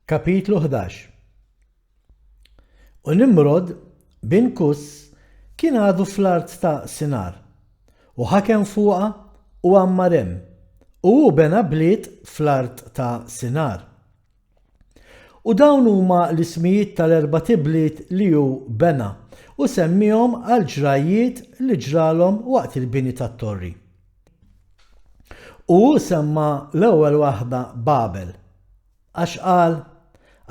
Kapitlu 11 U Nimrod, bin Kus, kien għadu fl-art ta' Sinar, u ħakem fuqha u għammar hemm, u hu bena bliet fl-art ta' Sinar. U dawn huma l-ismijiet tal-erbat ibliet li hu bena, u semmiehom għall-ġrajjiet li ġralhom waqt il-bini tat-torri. U hu semma l-ewwel waħda Babel, għax qal,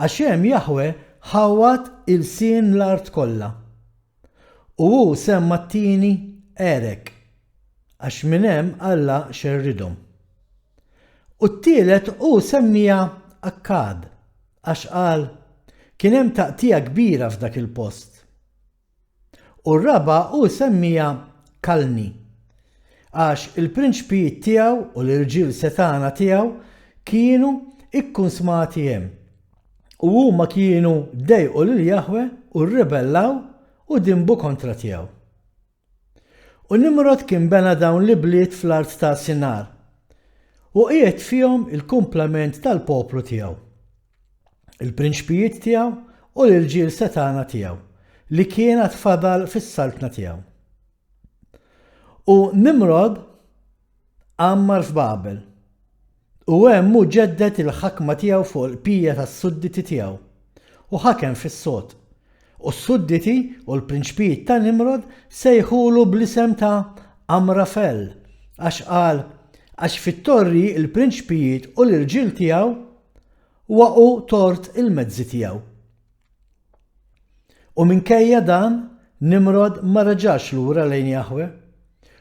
Għax hemm Jaħweh ħawwad ilsien l-art kollha. U hu semma t-tieni Erek, għax minn hemm Alla xerridhom. U t-tielet hu semmiha Akkad, għax qal, Kien hemm taqtigħa kbira f'dak il-post. U r-raba' hu semmiha Kalni, għax il-prinċpijiet tiegħu u l-irġiel setgħana tiegħu kienu kkunsmati hemm, u huma kienu dejqu lil Jaħweh u rribellaw u dinbu kontra tiegħu. U Nimrod kien bena dawn l-ibliet fl-art ta' Sinar, u qiegħed fihom il-kumplament tal-poplu tiegħu, il-prinċpijiet tiegħu u l-irġiel setgħana tiegħu, li kien għad fadal fis-saltna tiegħu. U Nimrod għammar f'Babel, u hemm hu ġedded il-ħakma tiegħu fuq il-bqija tas-sudditi tiegħu, u ħakem fis-sod. U s-sudditi u l-prinċpijiet ta' Nimrod sejħulu bl-isem ta' Amrafel, għax qal, Għax fit-torri l-prinċpijiet u l-irġiel tiegħu waqgħu tort il-mezzi tiegħu. U minkejja dan, Nimrod ma reġax lura lejn Jaħweh,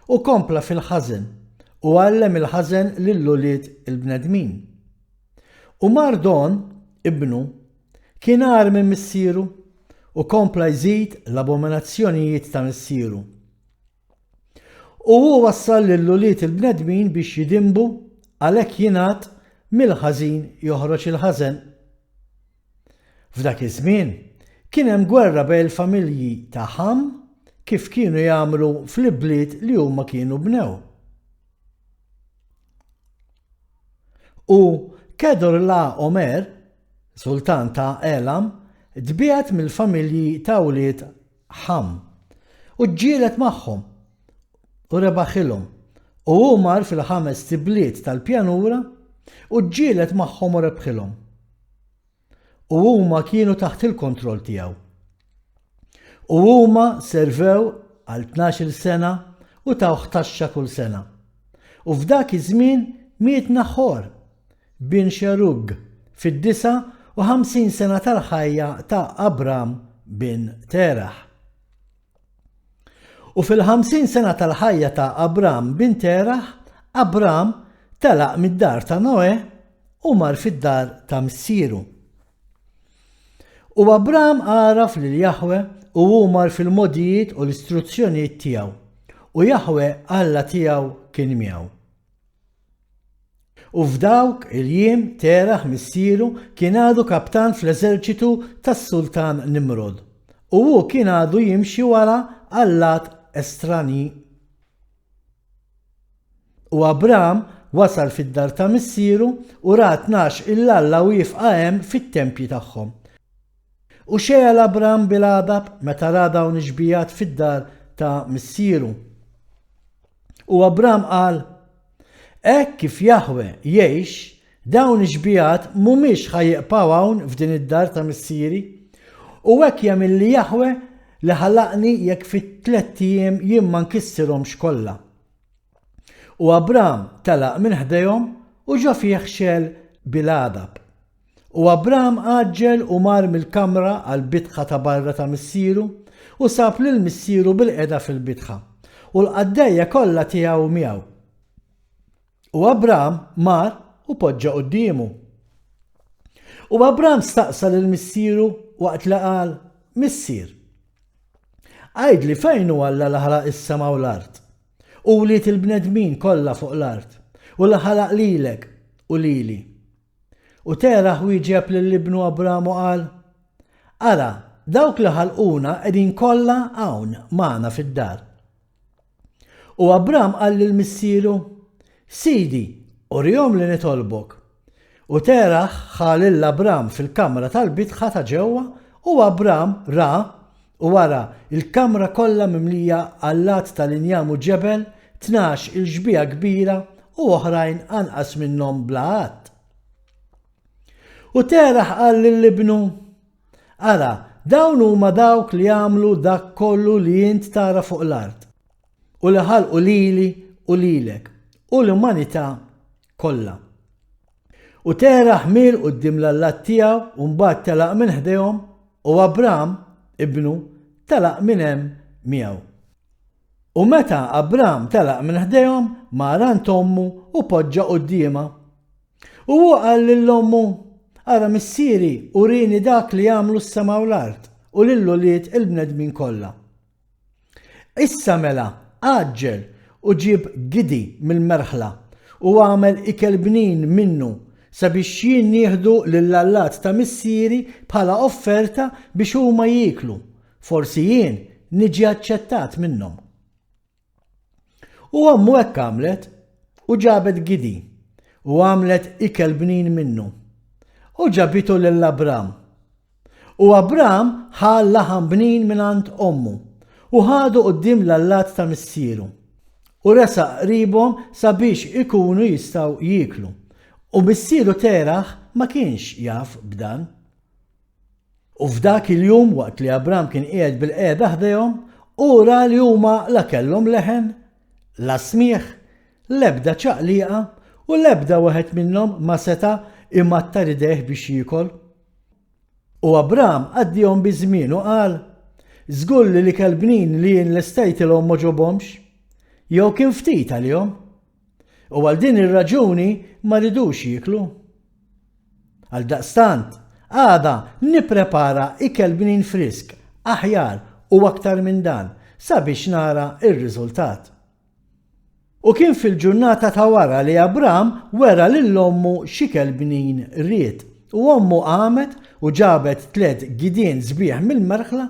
u kompla fil-ħażen, u għallem il-ħażen lil ulied il-bnedmin. U Mardon, ibnu, kien agħar minn missieru, u kompla jżid l-abominazzjonijiet ta' missieru. U hu wassal lil ulied il-bnedmin biex jidinbu, għalhekk jingħad, Mill-ħażin joħroġ il-ħażen. F'dak iż-żmien, kien hemm gwerra bejn il-familji ta' Ħam kif kienu jagħmlu fl-ibliet li huma kienu bnew. U Kedorlaomer, sultan ta' Elam, tbiegħed mill-familji ta' wlied Ħam, u ġġieled magħhom, u rebaħilhom, u hu mar fil-ħamest ibliet tal-pjanura, u ġġieled magħhom u rebħilhom. U huma kienu taħt il-kontroll tiegħu. U huma servew għal 12-il sena u tawh taxxa kull sena. U f'dak iż-żmien miet Naħor, bin Xerug, fid-59 sena tal-ħajja ta' Abram bin Teraħ. U fil-50 sena tal-ħajja ta' Abram bin Teraħ, Abram telaq mid-dar ta' Noè u mar fid-dar ta' missieru. U Abram għaraf lil Jaħwe u hu mar fil-mogħdijiet u l-istruzzjonijiet tiegħu, u Jaħwe Alla tiegħu kien miegħu. U f'dawk il-jiem Teraħ missieru kien għadu kaptan fl-eżerċitu tas-sultan Nimrod, u hu kien għadu jimxi wara allat estranji. U Abram wasal fid-dar ta' missieru u ra 12 il-alla wieqfa hemm fit-tempji tagħhom. U xegħel Abram bil-għadab meta ra dawn ix-xbijat fid-dar ta' missieru. U Abram qal, Hekk kif Jaħwe jgħix, dawn ix-xbijat mhumiex ħa jibqgħu hawn f'din id-dar ta' missieri. U hekk jagħmilli Jaħwe li ħalaqni jekk fi tlett ijiem jien ma nkissirhomx kollha. U Abram telaq minn ħdejhom u ġo fih xegħel bil-għadab. U Abram għaġġel u mar mill-kamra għall-bitħa ta' barra ta' missieru, u sab lil missieru bilqiegħda fil-bitħa, u l-qaddejja kollha tiegħu miegħu. U Abram mar u poġġa quddiemu. U Abram staqsa lil missieru waqt li qal, Missier, għidli fejn hu Alla li ħalaq is-sema u l-art, u wlied il-bnedmin kollha fuq l-art, u li ħalaq lilek u lili. U Teraħ wieġeb lil ibnu Abram u qal, Ara, dawk li ħalquna qegħdin kollha hawn magħna fid-dar. U Abram qal lil missieru, Sidi, urihomli nitolbok. U Teraħ ħa lil Abram fil-kamra tal-bitħa ta' ġewwa, u Abram ra, u ara, il-kamra kollha mimlija allat tal-injam u ġebel, 12 il xbieha kbira u oħrajn anqas minnhom bla għadd. U Teraħ qal lil ibnu, Ara, dawn huma dawk li għamlu dak kollu li int tara fuq l-art, u li ħalqu lili u lilek, u l-umanità kollha. U Teraħ miel quddiem l-allat tiegħu u mbagħad telaq minn ħdejhom, u Abram, ibnu, telaq minn hemm miegħu. U meta Abram telaq minn ħdejhom, mar għand ommu u poġġa quddiemha. U hu qal lil ommu, Ara missieri urieni dak li għamlu s-sema u l-art u lil ulied il-bnedmin kollha. Issa mela, għaġġel u ġib gidi mill-merħla u agħmel ikel bnin minnu sabiex jien nieħdu lill-allat ta' missieri bħala offerta biex huma jieklu, forsi jien niġi aċċettat minnhom. U ommu hekk għamlet, u ġabet gidi, u għamlet ikel bnin minnu, u ġabitu lil Abram. U Abram ħa l-laħam bnin mingħand ommu, u ħadu quddiem l-allat ta' missieru, u resaq qribhom sabiex ikunu jistgħu jieklu. U missieru Teraħ ma kienx jaf b'dan. U f'dak il-jum waqt li Abram kien qiegħed bilqiegħda ħdejhom, hu ra li huma la kellhom leħen, la smigħ, l-ebda ċaqliqa u l-ebda wieħed minnhom ma seta' imattar idejh biex jiekol. U Abram għaddiehom biż-żmien u qal, Żgur li l-ikel bnin li jien lestejtilhom m'għoġobhomx, jew kien ftit għalihom. U għal din ir-raġuni ma ridux jieklu. Għaldaqstant, għada nipprepara ikel bnin frisk, aħjar u aktar minn dan, sabiex nara r-riżultat. U kien fil-ġurnata ta' wara li Abram wera lil ommu x'ikel bnin ried, u ommu qamet u ġabet tlett gidien sbieħ mill-merħla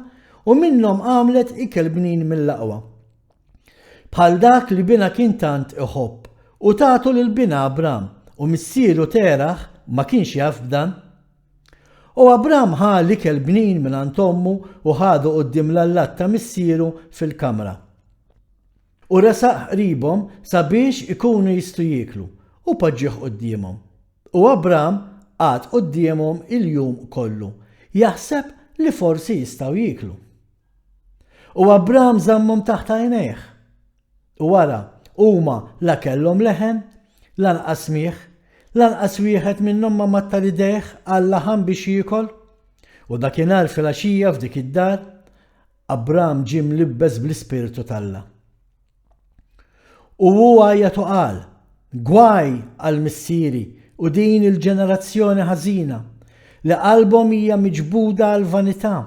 u minnhom għamlet ikel bnin mill-aqwa. Bħal dak li binha kien tant iħobb, u tatu lil binha Abram, u missieru Teraħ ma kienx jaf b'dan. U Abram ħa l-ikel bnin mingħand ommu u ħadu quddiem l-allat ta' missieru fil-kamra. U resaq qribhom sabiex ikunu jistgħu jieklu, u poġġieh quddiemhom. U Abram qagħad quddiemhom il-jum kollu, jaħseb li forsi jistgħu jieklu. U Abram żammhom taħt għajnejh. U ara, huma la kellhom leħen, lanqas smigħ, lanqas wieħed minnhom ma mattar idejh għal-laħam biex jiekol. U dakinhar filgħaxija f'dik id-dar, Abram ġie mlibbes bl-Ispirtu t'Alla. U hu għajjat u qal, Gwaj għal missieri u din il-ġenerazzjoni ħażina, li qalbhom hija miġbuda għall-vanità,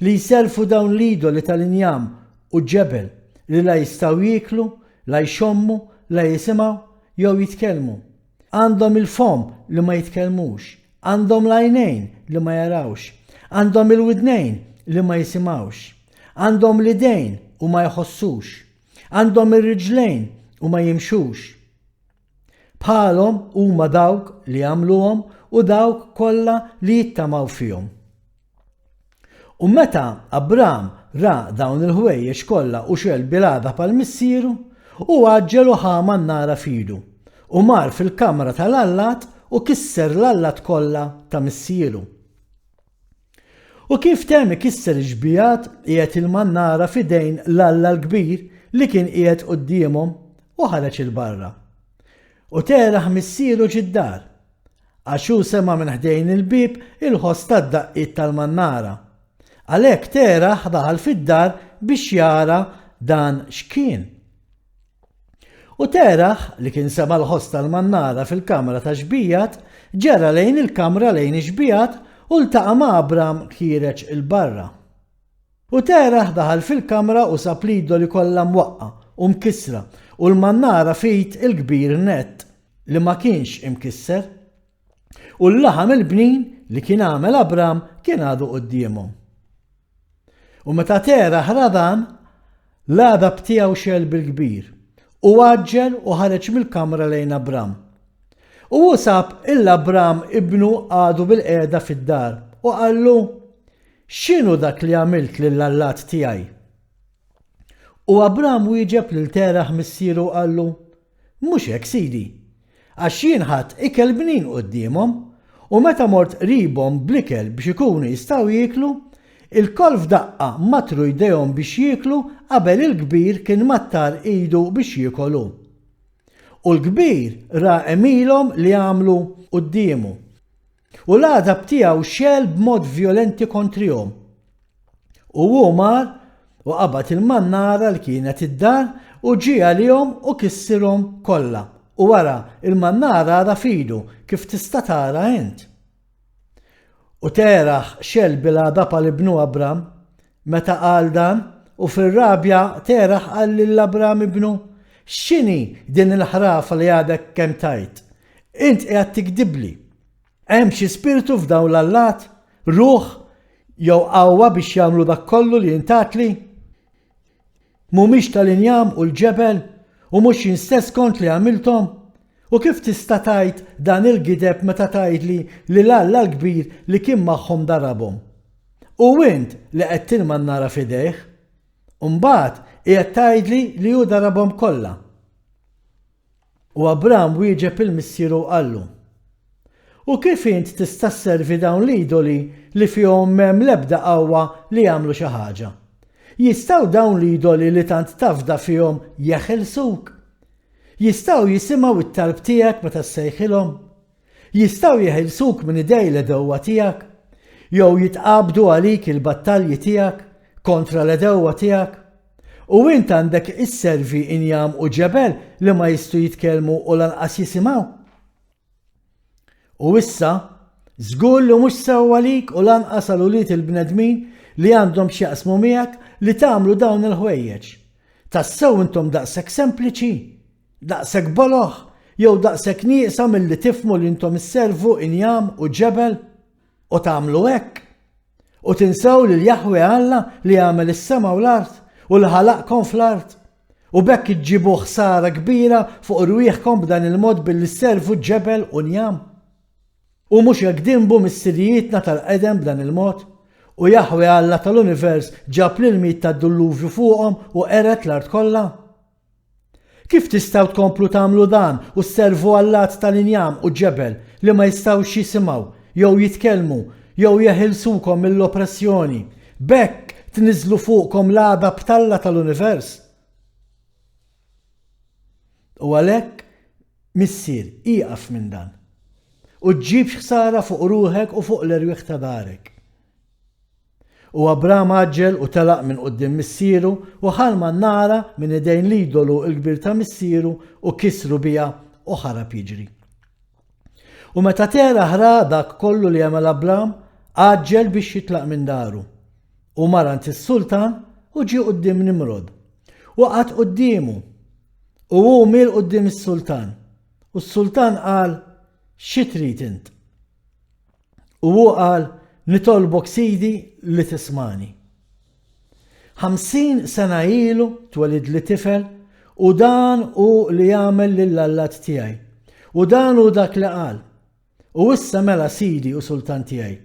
li jsellfu dawn l-idoli tal-injam u ġebel li la jistgħu jieklu, la jxommu, la jisimgħu jew jitkellmu. Għandhom il-fomm li ma jitkellmux, għandhom l-għajnejn li ma jarawx, għandhom il-widnejn li ma jisimgħux, għandhom l-idejn u ma jħossux, għandhom ir-riġlejn u ma jimxux. Bħalhom huma dawk li għamluhom u dawk kollha li jittamaw fihom. U meta Abram ra dawn il-ħwejjeġ kollha u xegħel bil-għadab għal missieru, hu għaġġel u ħa mannara f'idu, u mar fil-kamra tal-allat u kisser l-allat kollha ta' missieru. U kif temm ikisser ix-xbiehat, qiegħed il-mannara f'idejn l-Alla l-kbir li kien qiegħed quddiemhom, u ħareġ 'il barra. U Teraħ missieru ġie d-dar, għax hu sema' minn ħdejn il-bieb il-ħoss tad-daqqiet tal-mannara. Għalhekk Teraħ daħal fid-dar biex jara dan x'kien. U Teraħ, li kien sema' l-ħoss tal-mannara fil-kamra tax-xbijat, ġera lejn il-kamra lejn ix-xbijat u ltaqa' ma' Abram ħiereġ 'il barra. U Teraħ daħal fil-kamra u sab l-idoli kollha mwaqqgħa u mkissra u l-mannara f'id il-kbir nett, li ma kienx imkisser. U l-laħam il-bnin li kien għamel Abram kien għadu quddiemhom. U meta Teraħ ra dan, l-għadab tiegħu xegħel bil-kbir, u għaġġel u ħareġ mill-kamra lejn Abram. U hu sab 'il Abram ibnu għadu bilqiegħda fid-dar, u qallu, X'inhu dak li għamilt lill-allat tiegħi? U Abram wieġeb lil Teraħ missieru u qallu, Mhux hekk, sidi, għax jien ħadt ikel bnin quddiemhom, u meta mort qribhom bl-ikel biex ikunu jistgħu jieklu, ilkoll f'daqqa matru jdejhom biex jieklu qabel il-kbir kien mattar idu biex jiekol hu. U l-kbir ra għemilhom li għamlu quddiemu, u l-għadab tiegħu xegħel b'mod vjolenti kontrihom. U hu mar u qabad il-mannara li kienet id-dar u ġie għalihom u kissirhom kollha, u ara, il-mannara għadha f'idu, kif tista' tara int. U Teraħ xegħel bil-għadab għal ibnu Abram, Meta qal dan, u fir-rabja Teraħ qal lil Abram ibnu, X'inhi din il-ħrafa li għadek kemm tgħid? Int qiegħed tigdibli. Hemm xi spirtu f'dawn l-allat, ruħ, jew qawwa biex jagħmlu dak kollu li int għedtli? Mhumiex tal-injam u l-ġebel, u mhux jien stess kont li għamilthom? U kif tista' tgħid dan il-gideb meta tgħidli li l-Alla l-kbir li kien magħhom darabhom? U int li qed tilma n-nara f'idejh? U mbagħad qiegħed tgħidli li hu darabhom kollha. U Abram wieġeb 'il missieru u qallu, U kif int tista' sservi dawn l-idoli li fihom m'hemm l-ebda qawwa li jagħmlu xi ħaġa? Jistgħu dawn l-idoli li tant tafda fihom jeħilsuk? Jistgħu jisimgħu t-talb tiegħek meta ssejħilhom? Jistgħu jeħilsuk minn idej l-għedewwa tiegħek? Jew jitqabdu għalik il-battalji tiegħek kontra l-għedewwa tiegħek? U int għandek isservi injam u ġebel li ma jistgħu jitkellmu u lanqas jisimgħu? U issa, żgur li mhux sewwa għalik u lanqas għal ulied il-bnedmin li għandhom x'jaqsmu miegħek li tagħmlu dawn il-ħwejjeġ. Tassew intom daqshekk sempliċi? Daqshekk boloh? Jew daqshekk nieqsa milli tifhmu li intom isservu injam u ġebel? U tagħmlu hekk? U tinsew lil Jaħweh Alla li għamel is-sema u l-art u li ħalaqkom fl-art? U b'hekk iġġibu ħsara kbira fuq rwieħkom b'dan il-mod billi sservu ġebel u njam? U mhux hekk dinbu missirijietna tal-qedem b'dan il-mod? U Jaħweh Alla tal-univers ġab l-ilmijiet tad-dulluvju fuqhom u qered l-art kollha? Kif tistgħu tkomplu tagħmlu dan u sservu allat tal-injam u ġebel li ma jistgħux jisimgħu jew jitkellmu jew jeħilsukom mill-oppressjoni, b'hekk tniżżlu fuqkom l-għadab t'Alla tal-univers? U għalhekk, Missier, ieqaf minn dan, u ġġibx ħsara fuq ruħek u fuq l-erwieħ ta' darek. U Abram għaġġel u telaq minn quddiem missieru u ħa l-mannara minn idejn l-idolu l-kbir ta' missieru u kisru biha u ħarab jiġri. U meta Teraħ ra dak kollu li għamel Abram, għaġġel biex jitlaq minn daru. U mar għand is-sultan u ġie quddiem Nimrod. U qagħad quddiemu. U hu miel quddiem is-sultan. U s-sultan qal, Xi trid int? U hu qal, Nitolbok Sidi li tismagħni. 50 sena ilu twelidli tifel u dan hu li għamel lill-allat tiegħi. U dan hu dak li qal. U issa mela Sidi u Sultan tiegħi,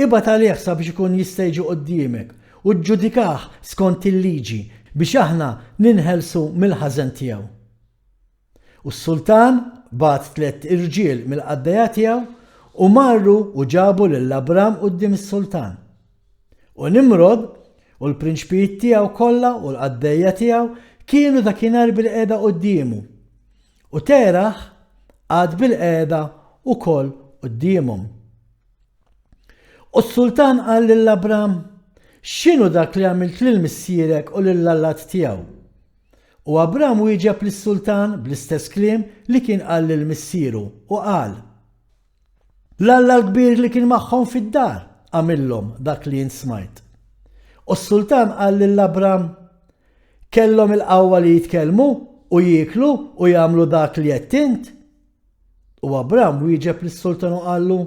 ibgħat għalih sabiex ikun jista' jiġi quddiemek u ġġudikah skont il-liġi biex aħna ninħelsu mill-ħażen tiegħu. U s-sultan bagħat tlett irġiel mill-qaddejja tiegħu u marru u ġabu lil Abram quddiem is-sultan. U Nimrod u l-prinċpijiet tiegħu kollha u l-qaddejja tiegħu kienu dakinhar bilqiegħda quddiemu. U Teraħ qagħad bilqiegħda wkoll quddiemhom. U s-sultan qal lil Abram, X'inhu dak li għamilt lil missierek u lill-allat tiegħu? U Abram wieġeb lis-sultan bl-istess kliem li kien qal lil missieru, u qal, L-Alla l-kbir li kien magħhom fid-dar għamillhom dak li int smajt. U s-sultan qal lil Abram, Kellhom il-qawwa li jitkellmu u jieklu u jagħmlu dak li għedt int? U Abram wieġeb lis-sultan u qallu,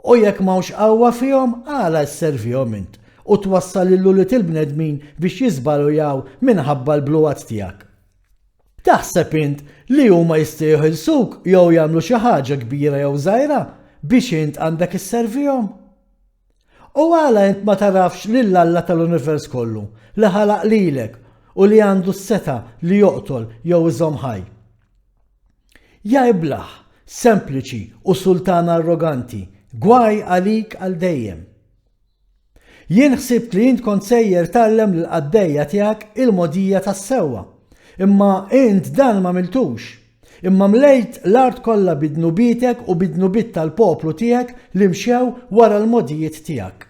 U jekk m'hawnx qawwa fihom, għala sservihom int, u twassal lil ulied il-bnedmin biex jiżbaljaw minħabba l-bluhat tiegħek? Taħseb int li huma jistgħu jeħilsuk jew jagħmlu xi ħaġa kbira jew żgħira biex int għandek isservihom? U għala int ma tagħrafx lil Alla tal-univers kollu, li ħalaq lilek u li għandu s-setgħa li joqtol jew iżomm ħaj? Ja iblah, sempliċi u sultan arroganti, gwaj għalik għal dejjem. Jien ħsibt li int kont sejjer tgħallem lill-qaddejja tiegħek il-mogħdija tas-sewwa, imma int dan m'għamiltux. Imma mlejt l-art kollha bi dnubietek u bid-dnubiet tal-poplu tiegħek li mxew wara l-mogħdijiet tiegħek.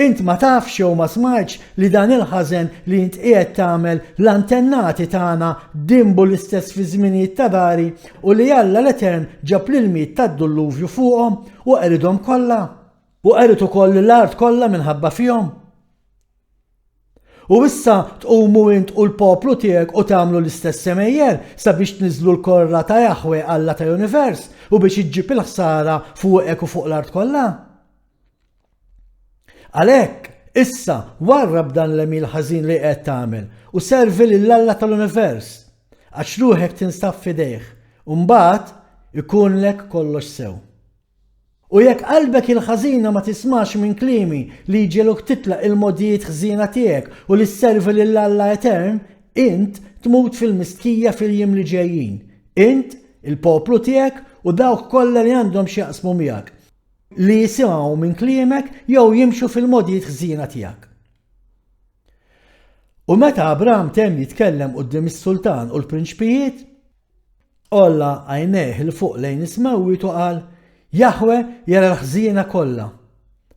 Int ma tafx jew ma smajtx li dan il-ħażen li int qiegħed tagħmel l-antennati tagħna dinbu l-istess fi żminijiet ta' dari u li Alla l-Etern ġab l-ilmijiet tad-dulluvju fuqhom u qeridhom kollha, u qerid ukoll l-art kollha minħabba fihom. U issa tqumu int u l-poplu tiegħek u tagħmlu l-istess għemejjel sabiex tniżżlu l-korla ta' Jaħweh Alla tal-univers u biex iġġib il-ħsara fuqek u fuq l-art kollha. Għalhekk, issa warrab dan l-għemil ħażin li qed tagħmel u servi lil Alla tal-univers, għax ruħek tinstab f'idejh, u mbagħad ikunlek kollox sew. U jekk qalbek il-ħażina ma tismax minn kliemi li jġegħluk titlaq il-mogħdijiet ħżiena tiegħek u li sservi lil Alla etern, int tmut fil-mistħija fil-jiem li ġejjin, int, il-poplu tiegħek u dawk kollha li għandhom x'jaqsmu miegħek, li jisimgħu minn kliemek jew jimxu fil-mogħdijiet ħżiena tiegħek. U meta Abram temm jitkellem quddiem is-sultan u l-prinċpijiet, Għolla għajnejh 'il fuq lejn is-smewwiet u qal, Jaħwe jara l-ħżiena kollha,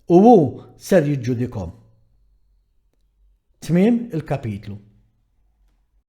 u hu ser jiġġudikhom. Tmiem il-kapitlu.